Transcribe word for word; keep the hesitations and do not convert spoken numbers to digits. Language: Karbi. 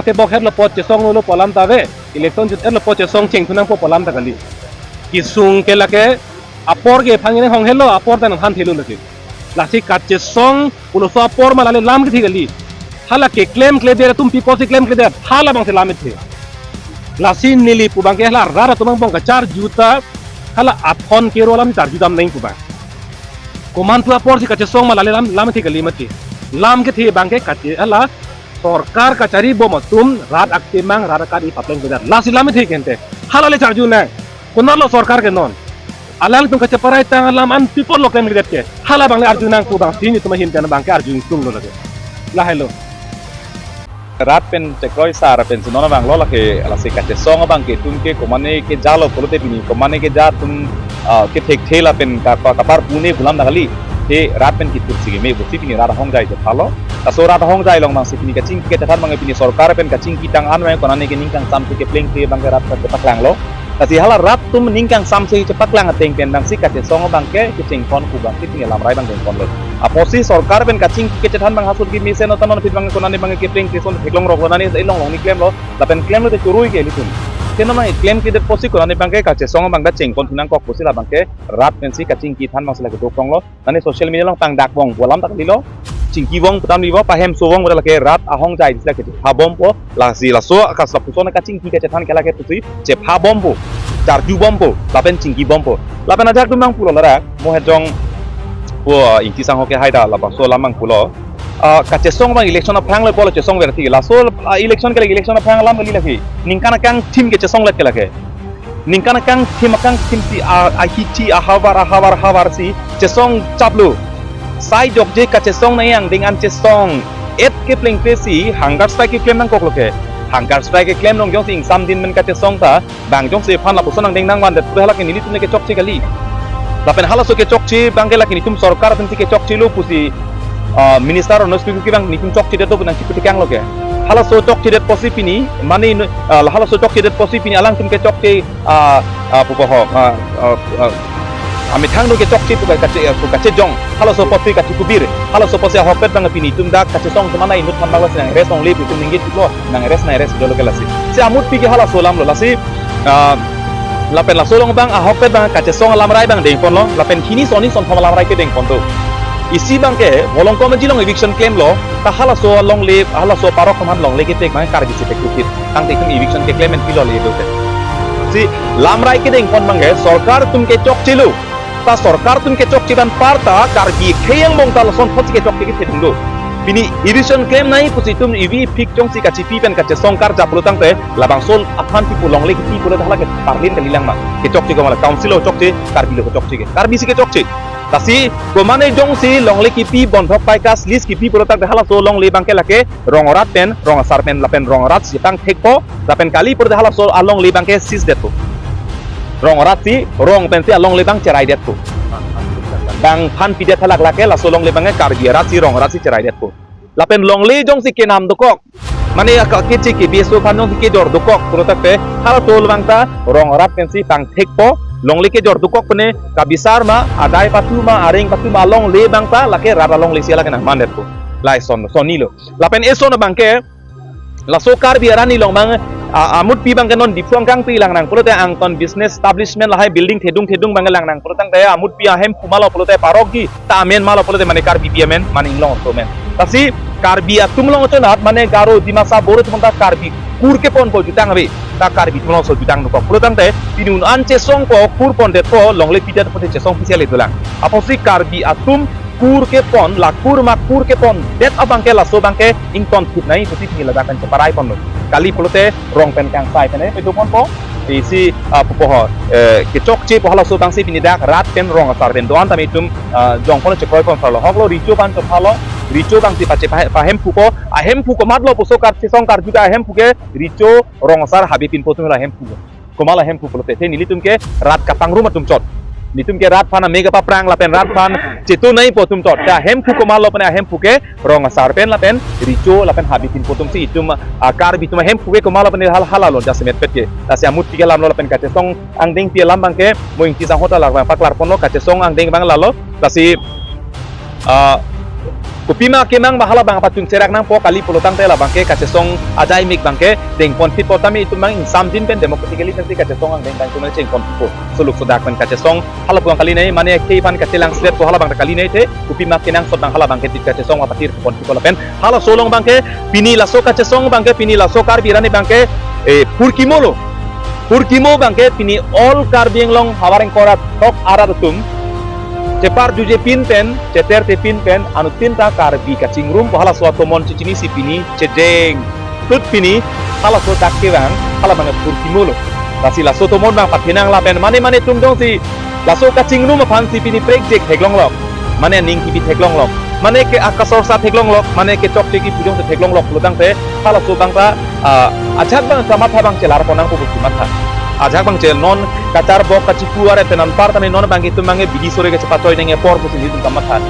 Tebok hetlo apot chesong lo pu alam ta ave, election jut hetlo apot chesong chengthu nangpo pu alam ta kali. Kesung ke lake apor ke phang ne hong helo, apor ta nang han thelo lake. Lasi kachesong puloso apor ma lale lam kethe kali. Hala keklemkledet atum pi apotsi klemkledet, hala abangsi lam kethe. Lasi neli pu abangke hala rat atum angbong kacharju ta hala athon kero alam charju dam nang pu abang. Komantu aporsi kachesong ma lale lam, lam kethe kali mati. Lam kethe abangke kache hala sorkar kachari bom atum rat akemang rat akat ipapleng benar. Lasi lam kethe kente. Hala le charju nang. Konatlo sorkar ke non. Alangtum kacheparai tang alam an pi apotlo klemkledet ke. Hala abang le arju nang pu abang si netum ahin pen abangke arju ingtung lo lake. Lahelo. Rat pen chekroi sar pen si non abang lo lake, lasi kachesong abangke itum ke komane kejalo pulote pini komane keja atum, ah, kethekthe lapen kapa-, kaparpune pu alam ta kali. Te rat pen kitur si keme pusi pini rat ahongjai chephalo. Laso rat ahongjai along nangsi pini kachingki kachethan abangke pini sorkar pen kachingki tang an abang konane ke ning kangsamse keplengke abangke rat kachepaklanglo. Lasi hala rat atum ning kangsamse chepaklang ateng pen nangsi kachesong abangke kechengpon pu abangsi pini lamrai abang dengponlo. Apotsi sorkar pen kachingki kachethan abang hasut kimi seno tanon phit abang konane abang keplengke son theklong roklo nani elong long ni klemlo. Lapen klemlo te chorui ke ilitum. Te non abang klemkledet apotsi konane abangke kachesong abang ta chengpon thu nangkok pusi la abangke rat pensi kachingki than abangsi lake dokonglo. Nani social media along tang dak vong pu alam ta kalilo. Chingki vong pu alam livo, pahemso vong pu lake rat ahongjai si lake chephabompo. Lasi laso akas lapuson kachingki kachethan ke lake pusi chephabompo. Charjubompo. Lapen chingbompo. Lapen ajak atum nangpulo ladak. Mo hejong pu, ah, Ingti Sangho ke haida labangso alam nangpulo. Ah, kachesong abang election aphrang le pulo chesongver ti. Laso, ah, election ke lake election aphrang alam kali lake. Ningkan akangthim kechesonglet ke lake. Ningkan akangthim akangthim si a, ahithi ahavar ahavar ahavar si chesong chaplo. Sai jokje kachesong nai angdeng an chesong et keplengple si hunger strike keklem nangkoklo ke. Hunger strike keklem long jongsi ingsam din men kachesong ta bang jongsi aphan lapuson angdeng nangvandet pu halake nelitum le kechokche kali. Lapen halaso kechokche abangke lake netum sorkar atum si kechokchelo pusi, ah, minister Ronojping Kiki abang netum chokchedet do pu nangchiputikanglo ke. Halaso chokchedet apotsi pini mane, ah, halaso chokchedet apotsi pini alangtum kechokche, ah, ah, pupo ho, ah, ah, ah, amethang do kechokche pu kache, pu kachejong. Halaso apotsi kachekubir. Halaso apotsi ahokpet abang pini itum dak kachesong atum anai inut than abang si nang-res longle pu itum ningje chiklo, nang-res nang-res dolo ke lasi. Si amutpi ke halaso alamlo lasi, ah, lapen laso along abang ahokpet abang kachesong alamrai abang dengponlo, lapen hini soni sonthom alamrai ke dengpon do. Isi abangke Volongkom Aji along eviction klemlo, ta halaso alongle, halaso parok koman longle ketek abang Karbi si tek tukit. Tangte itum eviction keklem en pilo le do te. Si lamrai kedengpon abangke sorkar atum kechokchelo. Ta sorkar atum kechokche abang apar ta Karbi akhei angbong ta lason thotsi kechokche kethedung do. Pini eviction klem nai pusi itum evi phik jongsi kachipi pen kachesong karjaplo tangte labangso aphan kipu longle kipi pulo ta halake parlin kalilang ma. Kechokche komat la council lo chokche, Karbi lo chokche ke. Karbi si kechokche. Lasi komane jongsi longle kipi bondhok paikas lease kipi pulo tangte halaso longle abangke lake rong arat pen, rong asar pen, lapen rong arat si tang thekpo, lapen kali pulote halaso alongle abangke seize detpo. Rong arat si, rong pensi alongle abang cherai detpo. Bang aphan pidet halak lake, laso longle abangke Karbi arat si, rong arat si cherai detpo. Lapen longle jongsi kenam dokok, mane aka keche ke B S O aphan jongsi kejor dokok, pulo tangte, halaso abang ta, rong arat pensi tang thekpo, longle kejor dokok pene, kabisar ma, adai patu ma, areng patu ma, alongle abang ta, lake rat alongle si lake nangman detpo. Lai son, soni lo. Lapen eson abangke, laso Karbi arni along abang, a, amutpi abangke non Diphu angkangpi lang nang pulote angton business establishment lahai building thedung thedung abangke lang nang pulo tangte amutpi ahemphu malo pulote parokji ta amen malo pulote mane Karbipi amen, mane inglong aso amen. Lasi Karbi atum along chonat mane Garo, Dimasa, Boro atum ta Karbi kur keponpo jutang ave. Ta Karbi atum along so jutang nukok pulo tangte pini un an chesongpo kur pondetpo longle pidet pote chesong pisiale dolang. Apotsi Karbi atum kur kepon, la kur ma kur kepondet abangke laso abangke ington thip nai pusi pini ladak pen cheparai ponlo. Kali pulote rong pen kangsai pen eh, pedo ponpo. Isi, ah, pupo ho, eh, kechokchepo halaso abangsi pini dak rat pen rong asar pen do-an tame itum, ah, jongpon chekroi pon phalo. Hoklo recho abang chephalo, recho abangsi pache pahe-, pahemphupo, ahemphu komatlo puso kachesong karju ta ahemphu ke recho, rong asar, habe pinpo atum la ahemphu. Komat la ahemphu pulote, te nelitum ke rat kapangrum atum chot. Nelitum ke rat aphan amega paprang lapen rat aphan chetu naipo atum chot. Te ahemphu komatlo pene ahemphu ke rong asar pen lapen recho lapen habe pinpo atumsi itum, ah, Karbi atum ahemphu ke komatlo pene hal halalo jasemet pet ke. Lasi amutpi ke alamlo lapen kachesong angdengpi alam abangke mo Ingti Sangho ta labang paklar ponlo kachesong angdeng abang lalo. Lasi, ah, Kopima kemang ba halabang pachun cherak nangpo kali pulotangte labangke kachesong ajai mik bangke dengpon phit po tame itum bang ingsamjin pen democratically pensi kachesong angdeng bang itum chengpon phit po. Soluk sodak pen kachesong halapuang kali nei mane akhei aphan kachelang slet po halabang kali nei the kopima kenangsot bang halabangke dit kachesong apatir pon phit po lapen halaso along bangke pini laso kachesong bangke pini laso Karbi arni bangke eh, purkimo lo. Purkimo bangke pini all Karbi Anglong havar ingkoi ra throk arat atum cheparjuje pin pen, cheter te pin pen, anuttin ta Karbi kachingrum po halaso atomon chechinisi pini chejeng. Tut pini halaso dak kevang, hala bangke purkimo lo. Lasi laso atomon bang pathenang lapen mane mane atum jongsi laso kachingrum aphansi pini prekjek theklonglok. Mane aning kibi theklonglok. Mane ke akasorsa theklonglok, mane ke chokche kipu jongsi theklonglok pulotangte halaso bangta ah, ajahak bang kamatha bang chelar ponang pupu kamatha. Ajahak bang chel non kacharbok kachipu are pen anparta ne non bangke itum bangke bidi sore kachepachoi neng apor pusi itum kamatha.